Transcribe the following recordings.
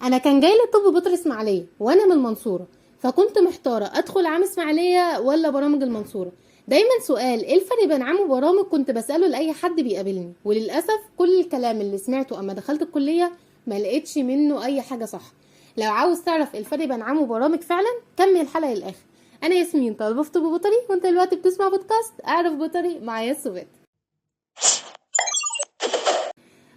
انا كان جاي لي طب بيطري اسماعيليه وانا من المنصوره، فكنت محتارة ادخل عام اسماعيليه ولا برامج المنصوره. دايما سؤال ايه الفرق بين عام وبرامج كنت بساله لاي حد بيقابلني، وللاسف كل الكلام اللي سمعته اما دخلت الكلية ما لقيتش منه اي حاجة صح. لو عاوز تعرف الفرق بين عام وبرامج فعلا كمل الحلقة للاخر. انا ياسمين طالبه في طب بيطري، وانت دلوقتي بتسمع بودكاست اعرف بيطري مع ياسو.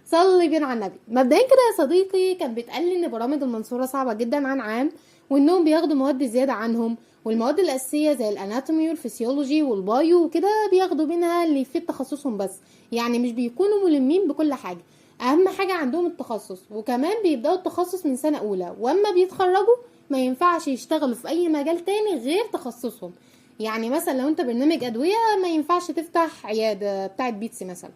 صلي بينا على النبي. مبدئيا كده يا صديقي، كان بيتقال لي ان برامج المنصوره صعبة جدا عن عام، وانهم بياخدوا مواد زيادة عنهم، والمواد الاساسية زي ال anatomy وال physiology وال bio وكده بياخدوا منها اللي في تخصصهم بس، يعني مش بيكونوا ملمين بكل حاجة. اهم حاجة عندهم التخصص، وكمان بيبداوا التخصص من سنة اولى، واما بيتخرجوا ما ينفعش يشتغلوا في اي مجال تاني غير تخصصهم. يعني مثلا لو انت برنامج ادوية ما ينفعش تفتح عيادة بتاعه بيتسي مثلا.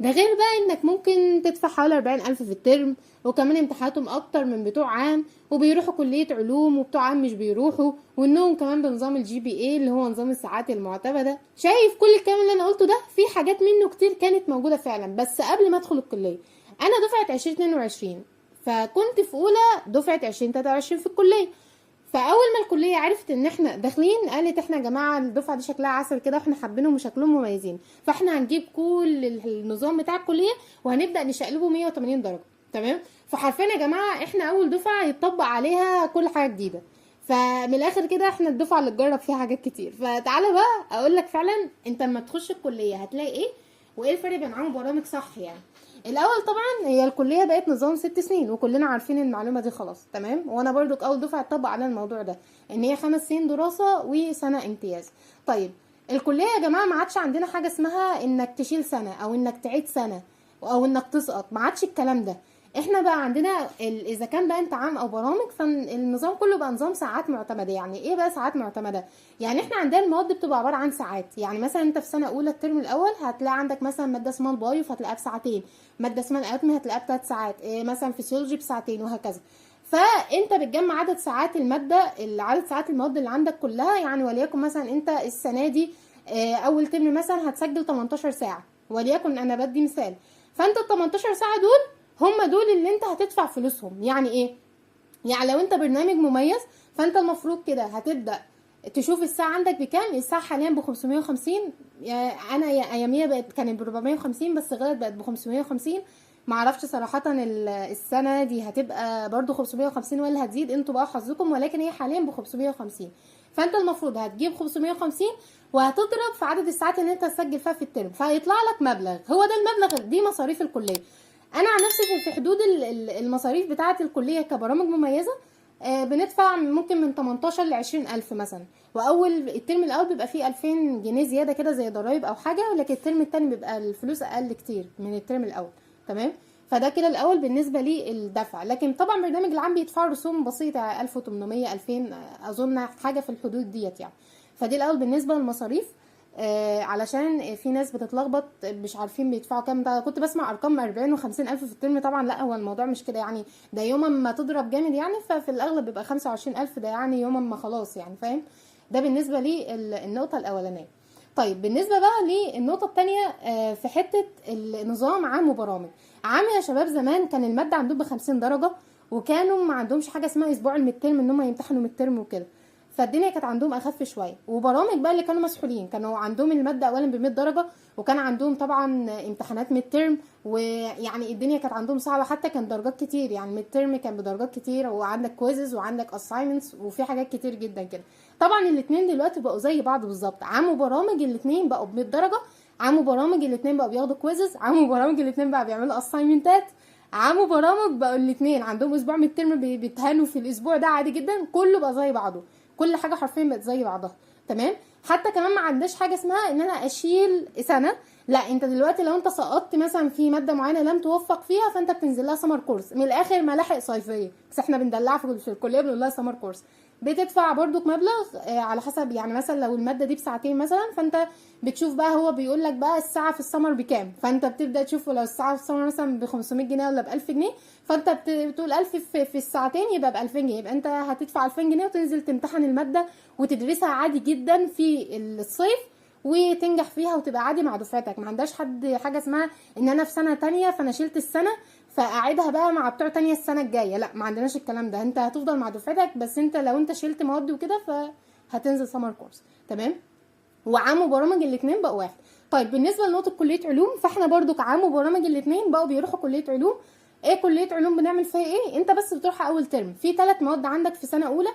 ده غير بقى انك ممكن تدفع حوالي 40,000 في الترم، وكمان امتحاناتهم اكتر من بتوع عام، وبيروحوا كلية علوم وبتوع عام مش بيروحوا، وانهم كمان بنظام ال GPA اللي هو نظام الساعات المعتمدة. شايف كل الكلام اللي انا قلته ده في حاجات منه كتير كانت موجودة فعلا بس قبل ما ادخل الكلية. انا دفعة 2022، فكنت في اولى دفعة 2023 في الكلية. فاول ما الكلية عرفت ان احنا داخلين قالت احنا يا جماعة الدفعة دي شكلها عسل كده، واحنا حابينهم وشكلهم مميزين، فاحنا هنجيب كل النظام بتاع الكلية وهنبدا نشقلبه 180 درجه. تمام؟ فحرفيا يا جماعة احنا اول دفعه يتطبق عليها كل حاجة جديدة. فمن الاخر كده احنا الدفعة اللي اتجرب فيها حاجات كتير. فتعالى بقى اقول لك فعلا انت لما تخش الكلية هتلاقي ايه، وايه الفرق بين عام وبرامج صح. يعني الاول طبعا هي الكلية بقت نظام 6 سنين، وكلنا عارفين المعلومة دي خلاص. تمام؟ وانا برضو اول دفعه اتطبق على الموضوع ده، ان هي 5 سنين دراسة وسنة امتياز. طيب الكلية يا جماعة ما عادش عندنا حاجة اسمها انك تشيل سنة او انك تعيد سنة او انك تسقط، ما عادش الكلام ده. احنا بقى عندنا اذا كان بقى انت عام او برامج فالنظام كله بقى نظام ساعات معتمدة. يعني ايه بقى ساعات معتمدة؟ يعني احنا عندنا المواد بتبقى عبارة عن ساعات. يعني مثلا انت في سنة اولى الترم الاول هتلاقي عندك مثلا مادة اسمها ال bio فهتلاقيها بساعتين، مادة اسمها ال anatomy هتلاقيها ب3 ساعات، إيه مثلا فيسيولوجي بساعتين، وهكذا. فانت بتجمع عدد ساعات المادة، عدد ساعات المواد اللي عندك كلها. يعني وليكن مثلا انت السنة دي اول ترم مثلا هتسجل 18 ساعة، وليكن انا بدي مثال، فانت ال 18 ساعة دول هم دول اللي انت هتدفع فلوسهم. يعني ايه؟ يعني لو انت برنامج مميز فانت المفروض كده هتبدأ تشوف الساعة عندك بكام. الساعة حاليا ب550، يعني انا اياميها بقت كانت ب450 بس غلط بقت ب550. معرفش صراحة السنة دي هتبقى برضو 550 ولا هتزيد، انتوا بقى حظكم، ولكن هي حاليا ب550. فانت المفروض هتجيب 550 وهتضرب في عدد الساعات اللي انت هتسجل فيها في الترم، فهيطلع لك مبلغ. هو ده المبلغ، دي مصاريف الكلية. انا عن نفسي في حدود المصاريف بتاعه الكلية كبرامج مميزة، بندفع ممكن من 18 ل 20 الف مثلا. واول الترم الاول بيبقى فيه 2000 جنيه زيادة كده زي ضرايب او حاجة، ولكن الترم الثاني بيبقى الفلوس اقل كتير من الترم الاول. تمام؟ فده كده الاول بالنسبة للدفع. لكن طبعا برنامج العام بيدفع رسوم بسيطة 1800 2000 اظن، حاجة في الحدود ديت يعني. فدي الاول بالنسبة للمصاريف، علشان في ناس بتتلخبط مش عارفين بيدفعوا كام. ده كنت بسمع ارقام 40 و50 الف في الترم، طبعا لا هو الموضوع مش كده يعني، ده يوم ما تضرب جامد يعني، ففي الاغلب بيبقى 25 الف، ده يعني يوم ما خلاص يعني، فاهم؟ ده بالنسبة للنقطة الاولانية. طيب بالنسبة بقى للنقطة الثانية، في حتة النظام عام وبرامج. عام يا شباب زمان كان المادة عندهم ب50 درجه، وكانوا ما عندهمش حاجة اسمها اسبوع ال midterm ان هم يمتحنوا midterm وكده، فالدنيا كانت عندهم اخف شوية. وبرامج بقى اللي كانوا مسحولين كانوا عندهم المادة اولا ب100 درجه، وكان عندهم طبعا امتحانات midterm، ويعني الدنيا كانت عندهم صعبة، حتى كان درجات كتير يعني midterm كان بدرجات كتير، وعندك quizzes وعندك assignments وفي حاجات كتير جدا كده. طبعا الاثنين دلوقتي بقوا زي بعض بالظبط، عام وبرامج الاثنين بقوا ب100 درجه، عام وبرامج الاثنين بقوا بياخدوا quizzes، عام وبرامج الاثنين بقوا بيعملوا assignment ات، عام وبرامج بقوا الاثنين عندهم اسبوع midterm بيتهانوا في الاسبوع ده عادي جدا، كله بقى زي بعضه، كل حاجة حرفيا بقت زي بعضها. تمام؟ حتى كمان ما عندناش حاجة اسمها ان انا اشيل سنة، لا انت دلوقتي لو انت سقطت مثلا في مادة معينة لم توفق فيها فانت بتنزل لها summer course، من الاخر ملاحق صيفية، بس احنا بندلعها في الكلية بنقول لها summer course. بتدفع برضو مبلغ على حسب، يعني مثلا لو المادة دي بساعتين مثلا فانت بتشوف بقى هو بيقول لك بقى الساعة في السمر بكام، فانت بتبدا تشوف لو الساعة في السمر مثلا ب 500 جنيه ولا ب 1000 جنيه، فانت بتقول 1000 في الساعتين يبقى ب 2000 جنيه، يبقى انت هتدفع 2000 جنيه وتنزل تمتحن المادة وتدرسها عادي جدا في الصيف وتنجح فيها وتبقى عادي مع دفعتك. ما عندهاش حد حاجة اسمها ان انا في سنة تانية فانا شلت السنة فاقعدها بقى مع بتوع تانية السنة الجاية. لا، ما عندناش الكلام ده، انت هتفضل مع دفعتك، بس انت لو انت شلت مواد وكده فهتنزل summer course. تمام؟ وعام وبرامج الاثنين بقوا واحد. طيب بالنسبة لنقطة كليه علوم، فاحنا برضو كعام وبرامج الاثنين بقوا بيروحوا كليه علوم. ايه كليه علوم بنعمل فيها ايه؟ انت بس بتروح اول ترم في 3 مواد عندك في سنة اولى،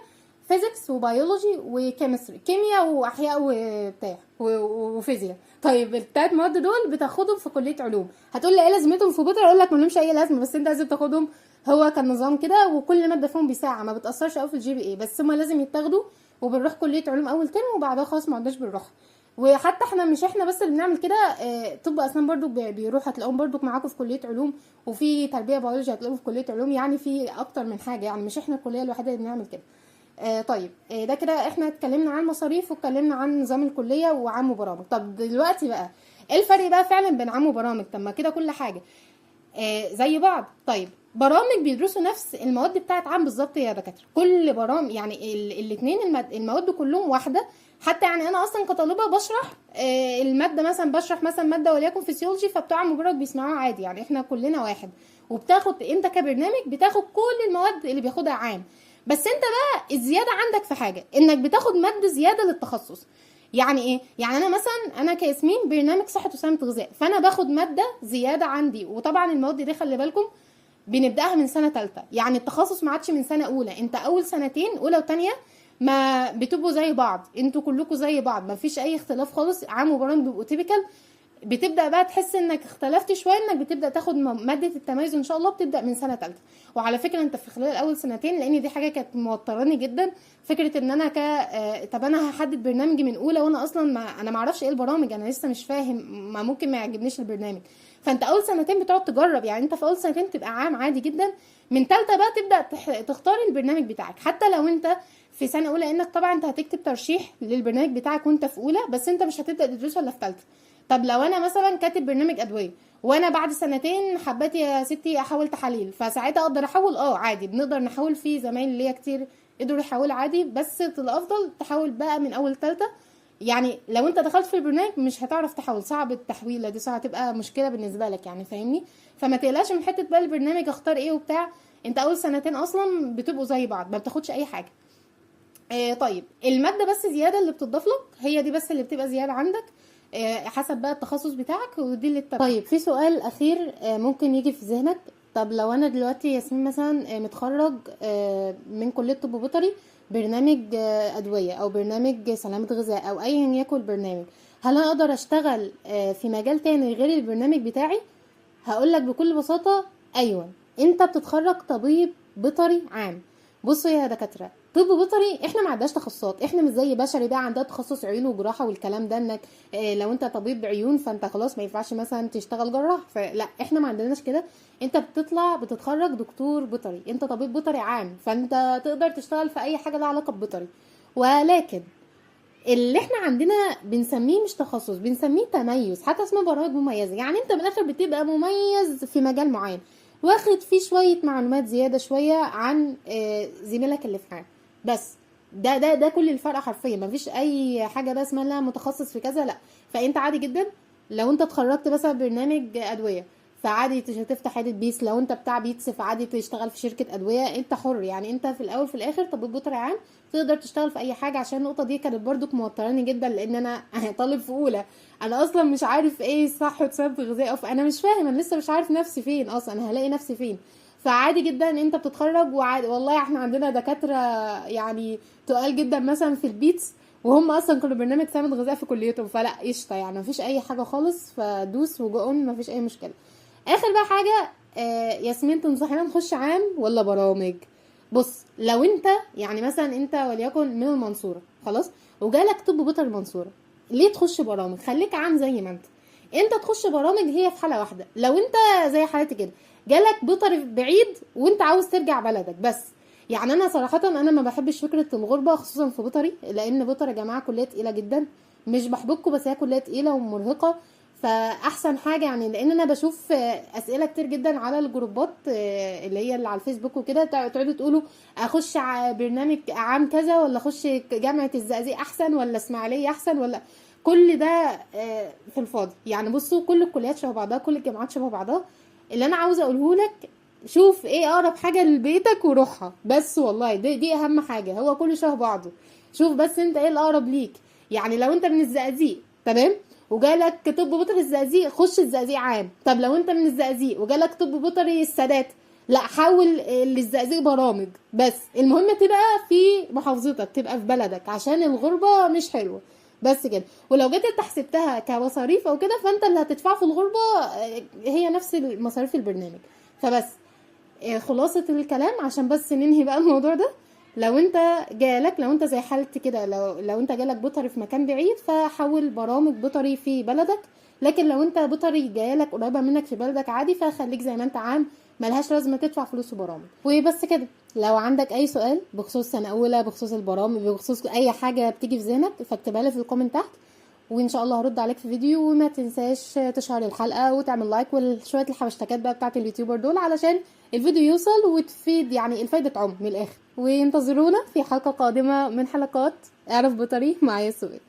physics و biology و chemistry، كيمياء واحياء وبتاع وفيزياء. طيب الثلاث مواد دول بتاخدهم في كليه علوم. هتقول لي ايه لازمتهم في بيطري؟ اقول لك ما لهمش اي لازمه، بس انت لازم تاخدهم. هو كان نظام كده، وكل مادة فيهم بساعة، ما بتاثرش قوي في ال GPA، بس هما لازم يتاخدوا. وبنروح كليه علوم اول ترم وبعدها خلاص ما عدناش بنروح. وحتى احنا مش احنا بس اللي بنعمل كده، طب اسنان برضو بيروح، هتلاقوهم برضو معاكم في كليه علوم، وفي تربيه بيولوجي هتلاقوهم في كليه علوم. يعني في اكتر من حاجة، يعني مش احنا الكلية الوحيدة اللي بنعمل كده. طيب ده كده احنا اتكلمنا عن المصاريف واتكلمنا عن نظام الكلية وعام وبرامج. طب دلوقتي بقى ايه الفرق بقى فعلا بين عام وبرامج؟ طب ما كده كل حاجة زي بعض. طيب برامج بيدرسوا نفس المواد بتاعت عام بالظبط يا دكاترة، كل برامج يعني الاثنين المواد كلهم واحدة. حتى يعني انا اصلا كطالبه بشرح المادة مثلا، بشرح مثلا مادة وليكن فيسيولوجي، فبتوع عام وبرامج بيسمعوها عادي، يعني احنا كلنا واحد. وبتاخد انت كبرنامج بتاخد كل المواد اللي بياخدها عام، بس انت بقى الزيادة عندك في حاجة، انك بتاخد مادة زيادة للتخصص. يعني ايه؟ يعني انا مثلا انا كياسمين برنامج صحة وسلامه غذاء، فانا باخد مادة زيادة عندي. وطبعا المواد دي خلي بالكم بنبداها من سنة ثالثة، يعني التخصص ما عادش من سنة اولى. انت اول سنتين اولى وثانيه ما بتبقوا زي بعض، انتوا كلكم زي بعض، ما فيش اي اختلاف خالص. عام وبرامج بيبقوا typical. بتبدا بقى تحس انك اختلفت شوية، انك بتبدا تاخد مادة التميز ان شاء الله بتبدا من سنة ثالثة. وعلى فكرة انت في خلال اول سنتين، لان دي حاجة كانت موتراني جدا، فكرة ان انا طب انا هحدد برنامجي من اولى وانا اصلا ما اعرفش ايه البرامج، انا لسه مش فاهم، ما ممكن ما يعجبنيش البرنامج. فانت اول سنتين بتقعد تجرب، يعني انت في اول سنتين تبقى عام عادي جدا، من ثالثة بقى تبدا تختار البرنامج بتاعك. حتى لو انت في سنة اولى، انك طبعا انت هتكتب ترشيح للبرنامج بتاعك وانت في اولى، بس انت مش هتبدا تدرسه الا في ثالثة. طب لو انا مثلا كاتب برنامج ادوية وانا بعد سنتين حبيت يا ستي احول تحاليل، فساعتها اقدر احول؟ عادي بنقدر نحول، في زمايل ليا كتير قدروا يحولوا عادي، بس الافضل تحول بقى من اول ثالثة. يعني لو انت دخلت في البرنامج مش هتعرف تحول، صعب التحويله دي، صعب، هتبقى مشكلة بالنسبة لك يعني، فاهمني؟ فما تقلقش من حتة بقى البرنامج اختار ايه وبتاع، انت اول سنتين اصلا بتبقوا زي بعض، ما بتاخدش اي حاجة. طيب المادة بس زيادة اللي بتضاف لك هي دي بس اللي بتبقى زيادة عندك، حسب بقى التخصص بتاعك، ودي اللي تبع. طيب في سؤال اخير ممكن يجي في ذهنك، طب لو انا دلوقتي ياسمين مثلا متخرج من كليه طب بيطري برنامج ادوية او برنامج سلامه غذاء او ايا يكن البرنامج، هل انا اقدر اشتغل في مجال تاني غير البرنامج بتاعي؟ هقول لك بكل بساطة ايوه، انت بتتخرج طبيب بيطري عام. بصوا يا دكاترة، طب بيطري احنا ما عندناش تخصصات، احنا مش زي بشري بقى عندها تخصص عيون وجراحه والكلام ده، انك لو انت طبيب عيون فانت خلاص ما ينفعش مثلا تشتغل جراح، فلا احنا ما عندناش كده. انت بتطلع بتتخرج دكتور بيطري، انت طبيب بيطري عام، فانت تقدر تشتغل في اي حاجة لها علاقة ببيطري. ولكن اللي احنا عندنا بنسميه مش تخصص، بنسميه تميز، حتى اسمه برامج مميزة. يعني انت من الاخر بتبقى مميز في مجال معين، واخد فيه شوية معلومات زيادة شوية عن زميلك اللي في حاجة، بس ده ده ده كل الفرق حرفيا، مفيش اي حاجة بقى اسمها لا متخصص في كذا، لا. فانت عادي جدا لو انت اتخرجت مثلا برنامج ادوية فعادي تفتح عيادة pets، لو انت بتاع pets فعادي تشتغل في شركة ادوية، انت حر يعني. انت في الاول في الاخر طبيب بيطري عام، تقدر تشتغل في اي حاجة. عشان النقطة دي كانت برضك موتراني جدا، لان انا طالب في اولى، انا اصلا مش عارف ايه صح وسبب غذائي، فانا مش فاهم، انا لسه مش عارف نفسي فين اصلا، انا هلاقي نفسي فين. فعادي جدا انت بتتخرج وعادي، والله احنا عندنا دكاترة يعني تقال جدا مثلا في ال pets، وهم اصلا كانوا برنامج سلامه غذاء في كليتهم، فلا قشطه يعني مفيش اي حاجة خالص، فدوس و go on مفيش اي مشكلة. اخر بقى حاجة، ياسمين تنصحينا نخش عام ولا برامج؟ بص لو انت يعني مثلا انت وليكن من المنصورة خلاص وجالك طب بيطري المنصورة، ليه تخش برامج؟ خليك عام زي ما انت. انت تخش برامج هي في حاله واحدة، لو انت زي حالتي كده جالك بيطري بعيد وانت عاوز ترجع بلدك بس. يعني انا صراحة انا ما بحبش فكرة الغربة، خصوصا في بيطري، لان بيطري يا جماعة كليه تقيلة جدا، مش بحبكم بس هي كليه تقيلة ومرهقه. فاحسن حاجة يعني، لان انا بشوف اسئلة كتير جدا على الجروبات اللي هي اللي على الفيسبوك وكده، تقعدوا تقولوا اخش برنامج عام كذا ولا اخش جامعه الزقازيق احسن ولا اسماعيليه احسن ولا، كل ده في الفاضي يعني. بصوا كل الكليات شبه بعضها، كل الجامعات شبه بعضها. اللي انا عاوزه اقوله لك شوف ايه اقرب حاجة لبيتك وروحها بس. والله دي اهم حاجه، هو كله شبه بعضه. شوف بس انت ايه الاقرب ليك. يعني لو انت من الزقازيق تمام وجالك طب بيطري الزقازيق، خش الزقازيق عام. طب لو انت من الزقازيق وجالك طب بيطري السادات، لا حاول للزقازيق برامج. بس المهم تبقى في محافظتك، تبقى في بلدك، عشان الغربة مش حلوة. بس كده. ولو جيت انت حسبتها كمصاريف او كده، فانت اللي هتدفعه في الغربة هي نفس مصاريف البرنامج. فبس خلاصة الكلام عشان بس ننهي بقى الموضوع ده، لو انت جالك، لو انت زي حالتي كده، لو انت جالك بيطري في مكان بعيد فحول برامج بيطري في بلدك. لكن لو انت بيطري جالك قريبة منك في بلدك عادي، فخليك زي ما انت عام، ملهاش لازمة تدفع فلوس وبرامج. وبس كده. لو عندك اي سؤال بخصوص سنة اولى، بخصوص البرامج، بخصوص اي حاجة بتيجي في ذهنك، فاكتبها لي في ال comment تحت، وان شاء الله هرد عليك في فيديو. وما تنساش تشير الحلقة وتعمل like وشوية الحبشتكات بقى بتاعت ال YouTuber دول، علشان الفيديو يوصل وتفيد، يعني الفايدة تعم من الاخر. وانتظرونا في حلقة قادمة من حلقات اعرف بيطري مع يا سويد.